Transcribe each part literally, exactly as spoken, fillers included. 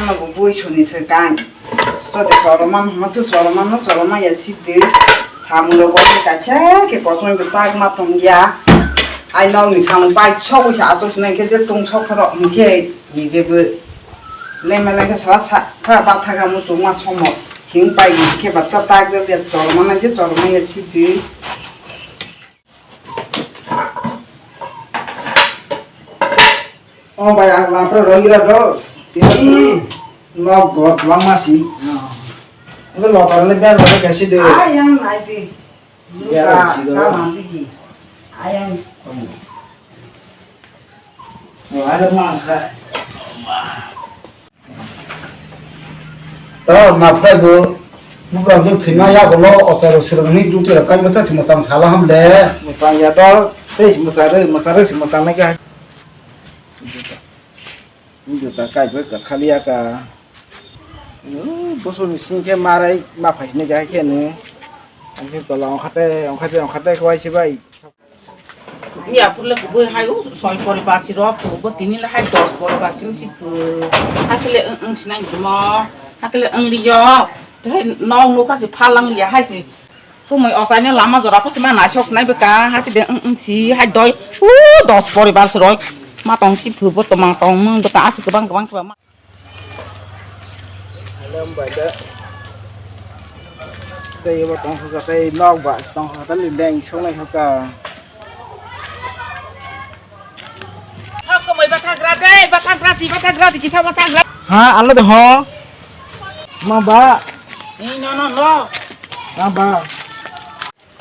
Ano bo bui suni se kang. Sote choroma hwnma se choroma no choroma ya sidi. Samung rok bo kaisa khe kochong khe tak ma tong ya. Ai nok ni samung pai sok wngkhe aswk sinai khe je tong sok phano hwnkhe nije bo. Lema lema khe sala sa pha ba thaga muchung ma somo. Hing pai khe ba ta tak je choroma na khe choroma ya sidi. Oh, bai, ang lapra roi gira do. Ini nok got bang masi. Itu lokal ni ben bai kasi de. Ayang nai di. Ya, ka, si do. Ka mandi ki. Ayang. Oh, ada mangka. To, ma phai bo, bukrok jwk thwima yagulo, ochai rok swrwng hwnwi duty rok kai bwsa se mwchang sala ham le. Mwchang ya to, tei mwchang rw, mwchang rw se mwchang nai kha. Juta kai bai kwthal ya ka. Bosor ni sing khe marai ma phai sinai kha khe no. Ang khe tola ongkhate, ongkhate, ongkhate khe wai se bai. Miya phurle kubui hai o soi poribar si rok, kubui tini le hai dos poribar si si pu. Hakile ang, ang sinai mo, hakile ang liyo. Tei nok nukha si phalang liya hai si. Tumui osaini lama jora pha si ma naisok sinai bwkha, hakide ang, ang si hai doi. U dos poribar si roi. Ma tong si phu bo tong ma tong mung bwkha asi kwbang kwbang kwbang ma. Hello, bai da. Tei bo tong kha, tei nok ba tong kha, tei leng songnai kha ka. Ha, kamai bathagra de, bathagra di, bathagra di, kisa bathagra. Ha, alo de ho. Ma ba. Ni no, no, no. Ma ba.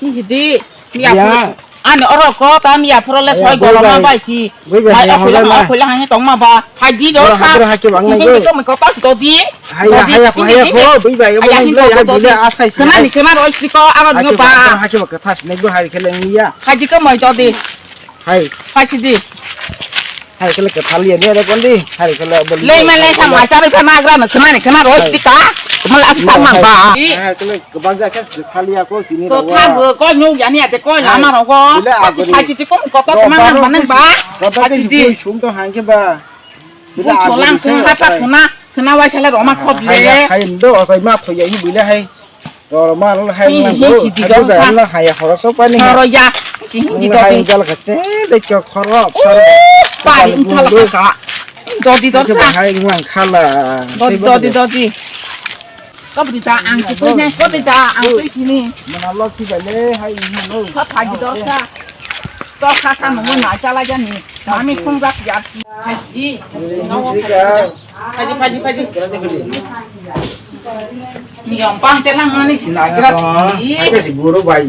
Ni sidi, miya phuru. Ani oro ko ta miya phuru le soi goloma bai si. Bui bai. Mai haya okhuila, hola na. Okhuila hani tongma ba. Hai di do sa. Bura hakhe bang nai go. Ko mai ko ta do di. Haya, haya ko, haya ko. Bui bai, bui bai, haya ko, asai si. Kena ni kena roi si ko, aro ni ba. Hakhe ba, hakhe ba, kethas ni go hai khele ni ya. Hai di ko mai do di. Hai. Hai si di. Hai kele kwthal ya ni ada kondi. Hai kele abel. Lei ma lei sa ma chari pha nagra no khna ni khna roi sidi ka. Mal as sa ma ba. Hai kele kwbang ja khe kwthal ya ko tini. Ko tha go ko nyu ya ni ate ko la ma ro go. Asi phai sidi ko ko ko ma ma nang ba. Phai sidi. Sum to hang khe ba. Bui cholang khna ha pa khna khna wai sala roma khop le. Hai ndo asai ma thoya ni bui le hai. Roro ma rolo hai. Hi, nang hi, bo, sidi hai gam bo sa. Nang hai horo so pani. Horo ya. Hi, hi, nang di hai dodi. Jal khache, de kyo khoro, khoro. Pani uthala ka. Dodi dor sa. Hai nang khala. Dodi, dodi, dodi. Kop di ta ang kutui ne, kop di ta ang tui sini. Mana lo ki bale hai nang lo. Kop hai di dor sa. To kha kha nungwi nai chala jani. Mami khungjak ya. Phaidi. Phaidi, phaidi, phaidi. Ni yong pang te lang mani sina gra sidi. Ake si guru bai.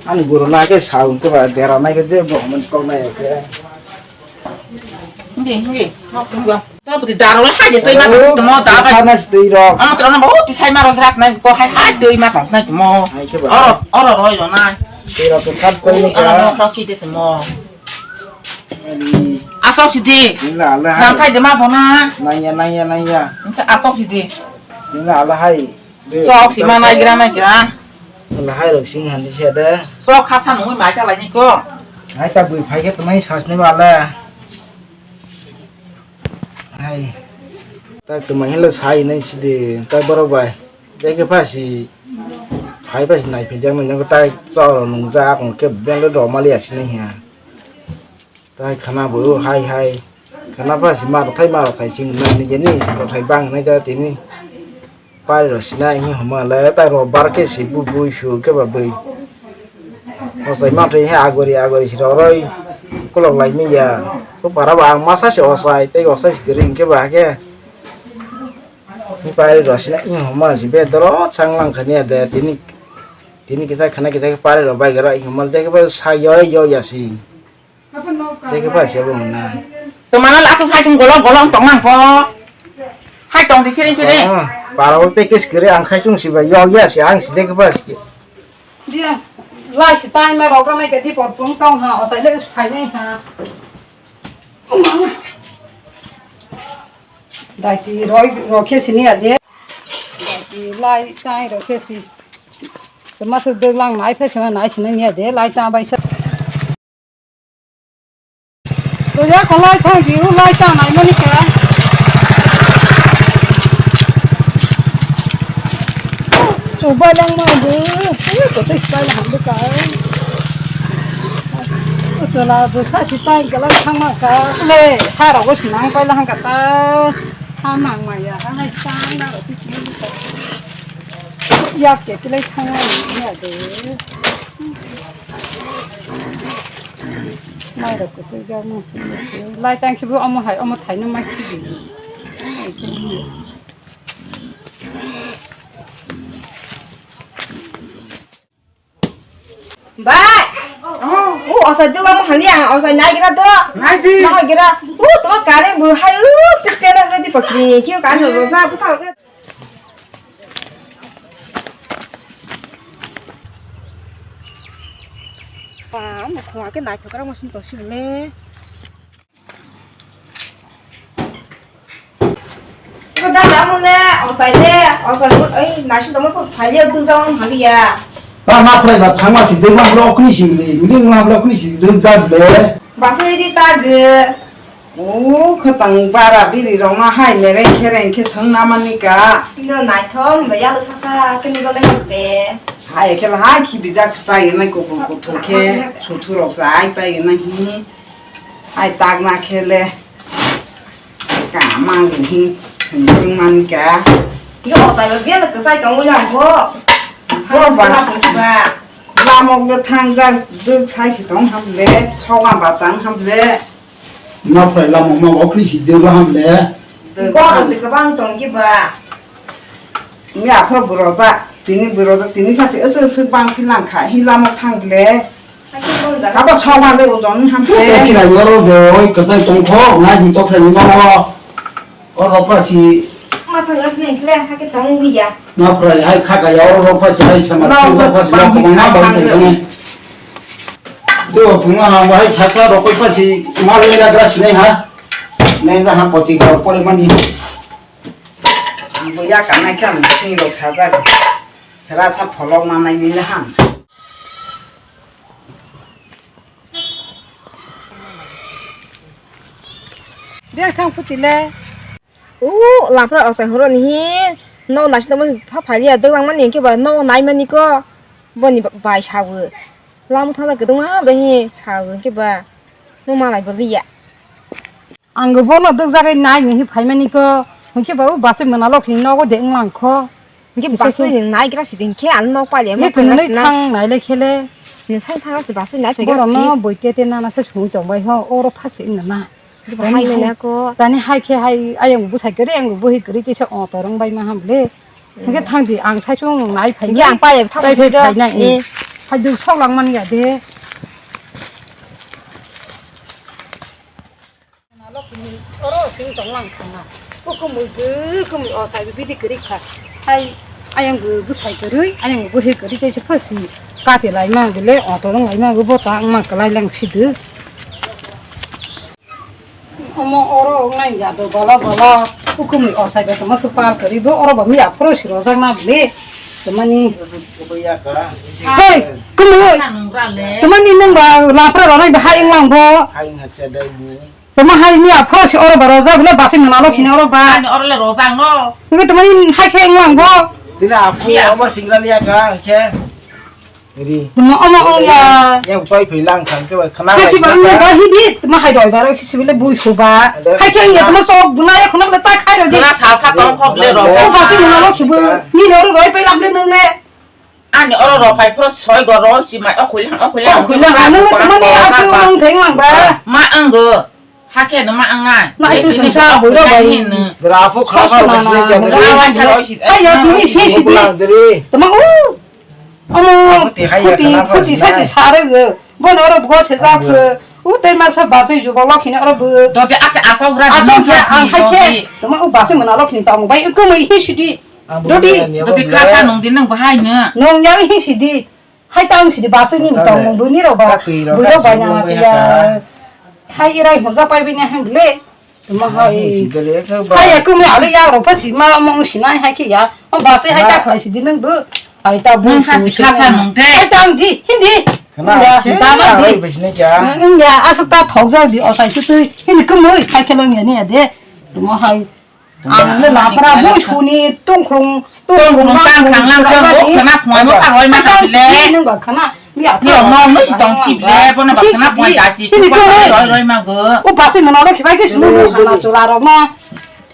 Ani guru na ke saung ke ba dera nai ke je bo man kong nai ke. Ngi, ngi. Nok sungwa. Tapi di daro lah aja tuh mah tuh mau dah. Sana sih tuh rok. Amo terus mau di saya marah keras naik kok hai hai tuh mah tuh naik mau. Hai ke ba. Oro oro roi lo na. Tuh rok ke sab koi ni. Oro kira. Oro kau sih tuh mau. Ani. Asok sih di. Ila ala hai. Nang kai dema bona. Nanya nanya nanya. Asok sih di. Ila ala hai. Sok si ma naigra naigra. Lahai rok sing han di se de. Sok kha sa nungwi mai cha lai ni ko. Hai ta bui phai khe tmai sas ni bale. Hai. Ta tmai hilo sai nai si de ta borok bai. Jai khe pha si phai pha si nai phi jang nang ta chor nung ja akung khe beng le do mali asi nai ha. Tai khana bo hai hai. Khana pha si ma rwthai ma rwthai sing nai ni jeni rwthai bang nai da tini. Pari rw sinai hi homa le tai rw bar khe si bu bui su khe ba bui. Osai ma thai he agori agori si rw roi. Kulok lai mi ya. Ko para ba ang masa si osai tei osai si gring khe ba khe. Ni pari rw sinai hi homa si be doro chang lang khani ya de tini. Tini kisa khana kisa pari rw bai gara hi homa le jai khe ba sa yo yo ya si. Tei khe bai se bo hwnna. Twmana lasa sai sung golong golong tong nang pho. Hai tong di siring siring. Ah, para ul tei kis kiri ang khai chung si bai yo ya si ang si tei khe bai si. Dia, lai si tai ma rok rok nai ke di por pung tong ha, o sai le phai nai ha. Dai ti roi rok khe sini ya de. Dai ti lai tai rok khe si. Tama su de lang nai phe sima nai sini ya de lai ta bai sa. Doya kholai thang di, u lai ta nai mani khe. Chubai lang ma de, ko se pai lang de ka. Ko chola bo sa si pai galang thang ma ka. Le, ha ro go si nang pai lang ka ta. Ha nang ma ya, ha nai sang na ro si si ka. Yak ke le thang ma ya de. Mai ro ko se ga mo. Lai tang ki bo omo hai, omo thai no mai ki. Bai. Oh, o osai dula mo hali ang osai nai gira do. Nai di. Nai gira. U to kare bu hai u pit pera ga di pakri. Kyo kan ro sa bu thal. Pa mo khwa ke nai thokra mo sin to sile. Ko da da mo le, osai le, osai mo, ei, nasi domo ko phai le, duk jang hali ya. Ba ma phai ba thang ma si duk ma blo kuni si le, mili ma blo kuni si duk ja le. Ba se ri ta ge. O, khatang bara biri rok ma hai mereng khereng khe song na mani ka. Ino naithok, ba yalo sasa, kini dole hok de. Hai khe la hai khi bijak si pai nai ko ko ko tho khe, suthu rok sa ai pai nai hi. Hai tak na khe le. Ka mang hi sung man ka. Yo, sa yo bia ka sai tong yang ko. Ko ba. Ba. Lamok le thang jak duk sai si tong ham le, soga ba tang ham le. Ma phai lamok ma okri si de ba ham le. Ko de ka bang tong ki ba. Mi aphro buro ja, tini buro ja, tini sa si asuk asuk bang phi lang kha, hi lamok thang le. Abo sokma de ojon ham se. Tokhlai ni oro doi, kwchai tongkho, nai di tokhlai ni oro. O rok pa si. Ma thang gas neng khle, ha ke tong di ya. Ma phrai hai kha ga ya, o rok pa si hai sama, o rok pa si ya, ko ma ba ni tong. Do phung ma ha, hai sa sa rok pa si, ma le ya gas nei ha. Nei da ha poti ga pore mani. Ang bo ya ka nai kha, sing rok sa ja. Sara sa pholok ma nai ni le ham. Bia khang phuti le. U, lapra osai horo ni hi. No nasi no pha phali ya dong lang mani ke ba no nai mani ko. Boni ba-, bai sabu. Lam thang da kedung ma ba hi sabu ke ba. No malai bo liya. Ang bo bono duk jagwi nai ni hi phaimani ko. Hwnkhe ba u bachwi mwnalo khini nogo de wnglang kho. Hwnkhe bachwi ni nai gra siding khe ang nok pali. Ye tini nai thang nai le khele. Ni sai thang si bachwi nai phai gra. Borok no boi tete nana se sung tong bai ho oro phasi wngna na. Hai nai na ko. Tani hai khe hai ayang bwsai kwrwi ang bo hi kwrwi tisa o torong bai ma ham le. Hwnkhe thang di ang sai sung nai phai. Hwnkhe ang pali phasi phai nai. Hai duk sok lang man ya de. Oro sing tong lang thangna. O kumui gwi kumui o sai bidi kwrwi kha. Hai ayang gwi bwsai kwrwi, ayang gwi bwsai kwrwi tei se phosi kati lai ma bile auto rong lai ma gwi bota wng ma kwlai lang si dw. Omo oro wngnai ya do bala bala. O kumui o sai bai tongma se par kwrwi bo oro bo miya phoro si rojak na bile. Tamani. Hei, kumui. Tamani nung ba lapra ronai bahai wng lang bo. Tamo hai ni aphoro se oro baro ja bile basing mwnalo khini oro ba. Ani oro le rojak no. Ngi tamo ni hai khe wng lang bo. Tini aphu omo singra liya ka khe. Ri. Tamo omo ong ya. Yang toi phai lang thang ke ba khana. Hai ki ba ngi ba hi di tamo hai doi baro ki sibile bui su ba. Hai khe ya tamo sok buna ya khuna ta khai ro di. Khana sa sa tong khok le ro. O basing mwnalo khibu. Ni ro ro roi pe lam le nung le. Ani oro rok phai phuru soi go ro, chi mai o khuilang, o khuilang, o khuilang, ano tamo ni aswk mang theng lang ba. Ma ang go. Hakhe no ma ang nai. Na itu sungsa bui ro bai. Jera phu khama ro sini kya. Awa sa ro si. Ayo tini si si di. Tamo u. Amo phuti hai ya, phuti, phuti sa si sare go. Bo no ro go se jak se. U te ma sa ba se ju ba lo khini oro bu. Dote ase asa ura. Asa ang hai khe. Tamo u ba se mwnalo khini tamo bai ko mai hi si di. Dodi. Dodi khasa nung di nang bahai no. Nung yang hi sidi. Hai tang sidi basu ni tong nung buni ro ba. Bui ro ba na ya. Hai irai hoja pai bini hang le. Tamo hai. Hai ya kumi ale ya ro pa si ma mo si nai hai ki ya. O basu hai ta khai sidi nang bu. Hai ta bu. Nung sa si khasa nung te. Hai tang di hindi. Kana ya ta na di. Nung ya asuk ta thok ja di o sai su tu. Hindi kumi hai ke lo ni ya de. Tamo hai. Ang le lapra bui suni tungkrung Tong bumung tang khang lang tong bo khana phungai bo khang roi ma khang le. Nung ba khana. Ni rong no nung si tong si ble bo no ba khana phungai da si. Ko ba roi roi ma go. O ba si mono lo khibai ke sulu khana sula rok no.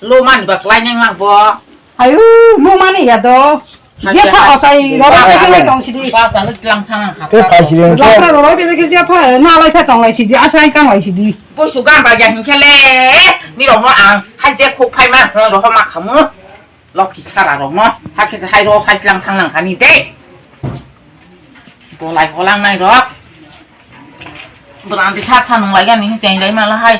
Lo man ba klai nang ma bo. Ayu, mo mani ya do. Dia pha osai, ro ro ke lai tong sidi. Ba sa le tlang thang kha. Te pai sidi. Ro ro ro ke ke dia pha, na lai pha tong lai sidi, asai kang lai sidi. Bo su gan ba ya hin khe le. Ni rong no ang, ha je khok phai ma, ro ro ma khamu. Loki sara rok no. Ha khe hai ro sai tlang thang nang khani de. Bolai holang nai rok. Bwrang di kha sanung lai gani hin cheng dai mala hai.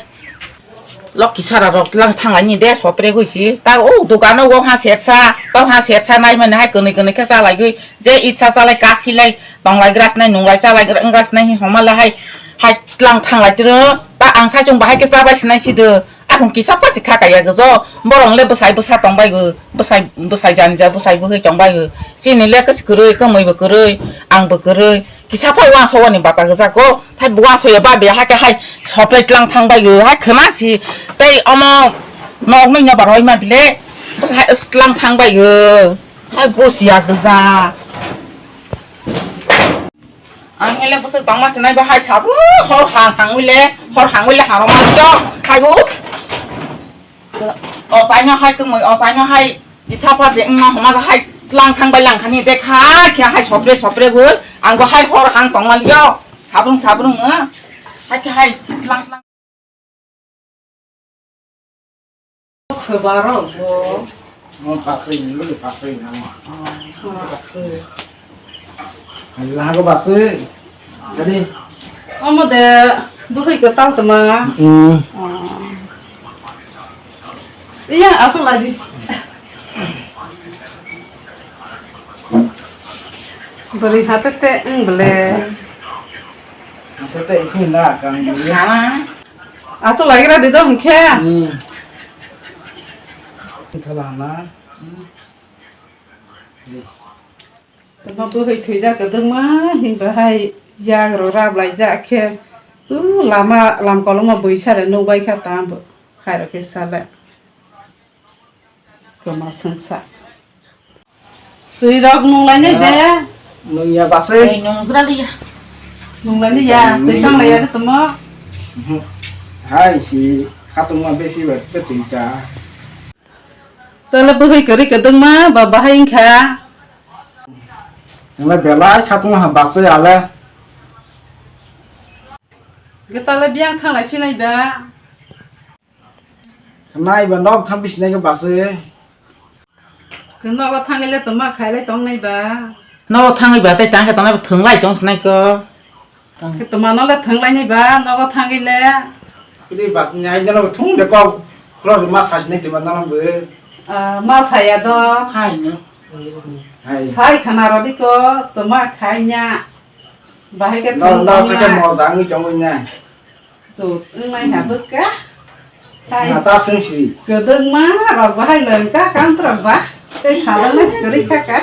Loki sara rok lang thang lai ni de sopre gui si. Ta o dogano go ha sersa, to ha sersa nai mani hai kwnwi kwnwi khe cha lai gui. Je itsa cha lai kasi lai tong lai gras nai nung lai cha lai gras nai homa lai hai. Hai lang thang lai tiro. Ta ang sai chung bahai khe cha bai sinai si de. Akung kisa pasi kha kaya gjo. Borong le bwsai bwsa tong bai gui. Bwsai bwsai jani ja bwsai bwhwi tong bai gui. Chini le kwsi kwrwi kwmwi bo kwrwi ang bo kwrwi. Kisa phai uansukgo ni bata gwjago, hai bo uansukya ba be hai khe hai soplai tlang thang bai o, hai khwna si tei omo nok nui no baroi ma bile, hai tlang thang bai o, hai bo siya gwja. Ang hele bwswk tongma sinai bo hai sabru hor hang hang wi le, hor hang wi le harong ma to hai o. O chaino hai kwmwi, o chaino hai. Isa pa de wngma homa ga hai tlang thang bai lang khani de kha khe hai sopre sopre bo ang bo hai hor hang tong mali yo sabrung sabrung no hai khe hai tlang tlang. Sebaro bo. Mo pasai ni lo pasai na ma. Hai lago pasai. Jadi. Omo de bwkhwi kwtal tma. Hmm. Iya, aswk lai di. Bwrwi hate te wng bwle. Hate te wng na kang bwle. Aswk lai gra di do hwnkhe. Hmm. Thala na. Tamo bwhwi thwijak kwdwkma hinba hai yagrok rap laijak khe, uh, lama lam kolokma bwisa rok nukbai kha tamo bo khairok khe sale kwma swngsa. Twi rok nung lainai de? Nung ya basai. Twi nung gra liya. Nung lainai ya, twi tang laiya de tamo. Mhm. Hai si khatungma besi ba twi ta. Tole bwhwi kwrwi kwdwkma ba bahai wngkha. Nang belai khatungma ha basai ale. Ge tole biyang thanglai phinai ba. Nai ba nok thang bisinai ge basai. Ge nogo thangile tongma khailai tongnai ba. Nogo thangwi ba tei tang khe tongnai ba thwnglai tong sinai ko. Khe tongmano le thwnglainai ba, nogo thangwi le. Kiri bas nyai jano thung de kok, khoro ma sajne de ma nang bo. Ah, ma saya do. Hai no. Hai. Sai khana rodi ko, toma khai nya. Bahai ke no, thung no, tama. Thake mo jang jong nya. Jut, wng mai ha bwkha. Hai. Na ta swng si. Kwdwkma rok bahai lwng kha, kantrok ba. Tei salai nai si kwrwi kha kha.